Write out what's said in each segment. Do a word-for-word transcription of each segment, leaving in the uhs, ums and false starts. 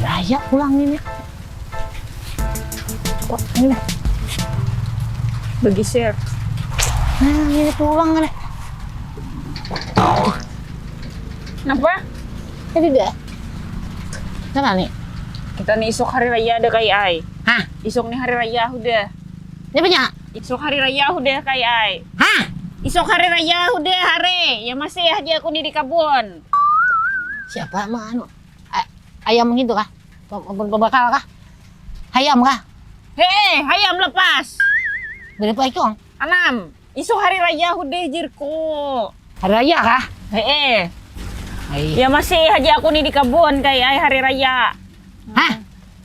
Raya pulang ini. Kok ini? Begiser. Nah, ini pulang nih. Kenapa? Tadi dah. Kenapa nih? Kita nih isuk hari raya ada kai ai. Hah? Isuk nih hari raya udah. Siapanya? Isuk hari raya udah kai ai. Hah? Isuk hari raya udah hari. Ya masih aja aku nih di kabun. Siapa mah anu? A- ayam gitu kah? Pem- pem- Pembakal kah? Hayam kah? Hei, hayam lepas. Berapa ikung? Enam. Isu hari raya hudeh jirku. Hari raya kah? Hee. Hai. Ya masih haja aku nih di kabun kai ai hari raya. Hah?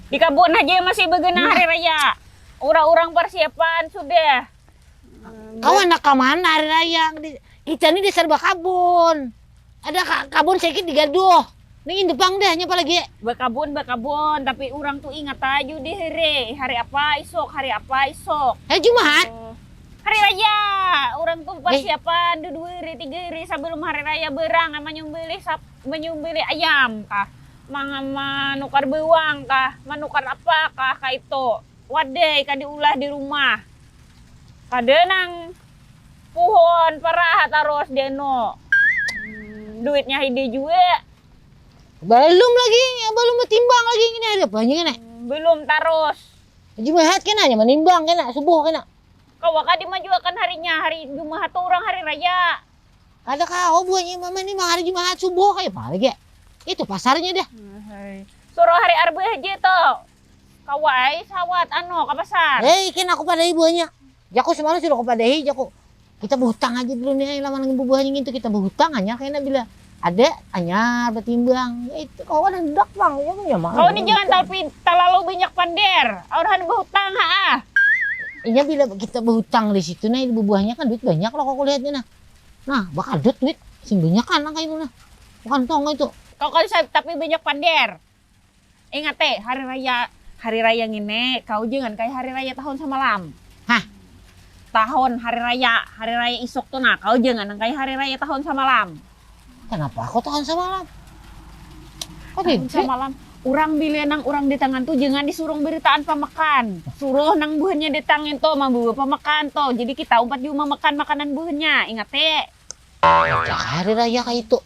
Di kabun haja masih bagana hari raya. Urang-urang persiapan sudah. Kau anak ka mana hari raya? Di- Kita nih dasar bakabun. Ada ka- kabun sedikit digaduh. Nih indepang dah nyapa lagi. Bakabun bakabun tapi urang tuh ingat aja deh hari hari apa isuk hari apa isuk. Hari Jumat. Hari raya. Urang tuh persiapan dua hari tiga hari sebelum hari raya berang manyumbili sap- manyumbili ayam kah, mang manukar bawang kah, manukar apa kah kaitu. Wadai ka diulah di rumah. Kada nang puhun paraha tarus di anu. Hmm, duitnya hidi jua. Balum lagi, balum batimbang lagi ngini hari apa nya kena? Hmm, balum tarus. Haji Mahat kena hanya manimbang kena, subuh kena. Kawa ka dimajuakan harinya, hari Jumahat tu urang hari raya. Kada kawa buhannya mama ni mangari Jumahat subuh kaya apa lagi. Itu pasarnya dah. Hmm, hai. Suruh hari Arba haja tu. Kawa ai sawat anu ka pasar. Hei, kin aku padahi buhannya. Jaku semalam sudah aku padahi, jaku. Kita bahutang aja dulu nih, lawan bubuhannya ngintu kita bahutang hanya kena bila ada hanya batimbang. Ya itu kawan hendak bang, ya punya mah. Kau ni jangan tapi talalu banyak pander. Orang bahutang ha. Inya bila kita bahutang di situ nah, bubuhannya kan duit banyak loh kau lihatnya nah. Nah, bakadut duit sing banyak kan nang kayak itu nah. Bukan tong itu. Kau kan tapi banyak pander. Ingat eh, hari raya hari raya ngini kau jangan kayak hari raya tahun samalam. Hah? Tahun hari raya, hari raya isuk tuh nah, kau jangan nang kayak hari raya tahun samalam. Kenapa aku tahun samalam? Kok tahun samalam. Urang bila nang urang di tangan tuh jangan disuruh beritaan pamakan. Suruh nang buhannya datang itu membawa pamakan tuh. Jadi kita umpat juga makan makanan buhannya. Ingat eh. Hari raya kayak itu.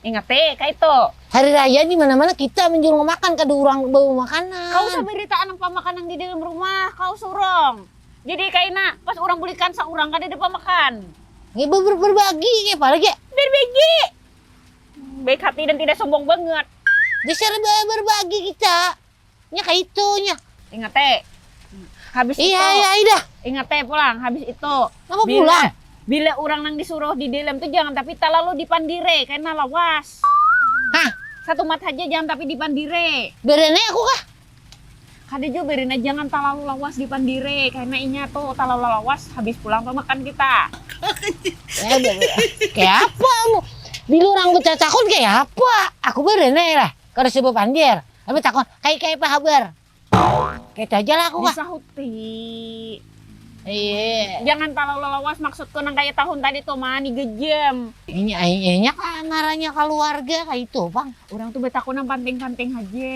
Ingat eh, kayak itu. Hari raya di mana-mana kita menjurung makan kada orang bawa makanan. Kau usah berita anak pamakan yang di dalam rumah, kau surung. Jadi kaina pas orang bulikan seorang kada ada pamakan. Ini ber- berbagi ya apa lagi? Berbagi. Baik hati dan tidak sombong banget. Dasar ber- berbagi kita. Nya kayak itu nya. Ingat eh. Habis iya, itu. Iya, iya. Ingat eh pulang habis itu. Apa bila, pulang? Bila orang nang disuruh di dalam tuh jangan tapi terlalu dipandire karena lawas. Hah? Satu mat aja jangan tapi dipandire. Berene aku kah? Kada juga berene jangan terlalu lawas dipandire karena inya tuh terlalu lawas habis pulang pamakan kita. Ya, kayak apa kamu? Bila orang bercakun kayak apa? Aku berene lah. Kada sebab pandir. Tapi takon, kayak kayak apa habar? Kayak itu aja lah aku kah? Disahuti. Iya. Jangan terlalu lawas maksudku nang kayak tahun tadi tuh mani gejam. Ini akhirnya kan ngaranya keluarga kayak itu bang. Orang tuh bertakun nang panting-panting aja,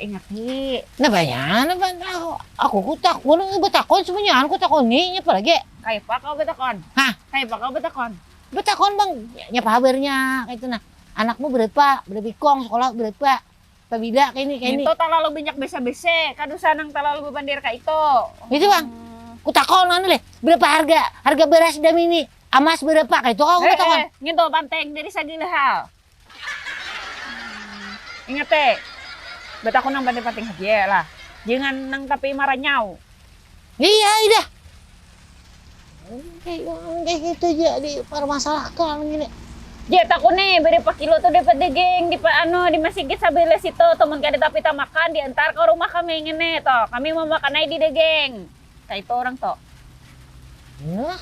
ingat hi. Nah banyak nah bang aku aku ku takun nang bertakun semuanya aku takun nih apa lagi? Kayak apa kau bertakun? Hah? Kayak apa kau bertakun? Bertakun bang, nyapa habarnya kayak itu nah. Anakmu berapa? Berapa ikong? Sekolah berapa? Pabila kayak ini kayak ini. Itu terlalu banyak bese-bese, kada usah nang terlalu bepandir kayak itu. Itu bang. Hmm. Kutakon anu leh, berapa harga harga beras dam ini? Amas berapa kayak itu kau kutakon. Eh, eh, ngintu panting dari sagala hal. Ingat eh, betakun nang pandir panting aja lah. Jangan nang tapi maranyau. Iya, iya. Kayak, kayak gitu aja dipermasalahkan gini. Jataku nih, beri pakilo tuh dapat daging di pa- anu di masigit sebelah situ. Temen kada tapi tak makan diantar ke rumah kami ngene toh. Kami mau makan aja di daging. Kayak itu orang toh. Nah.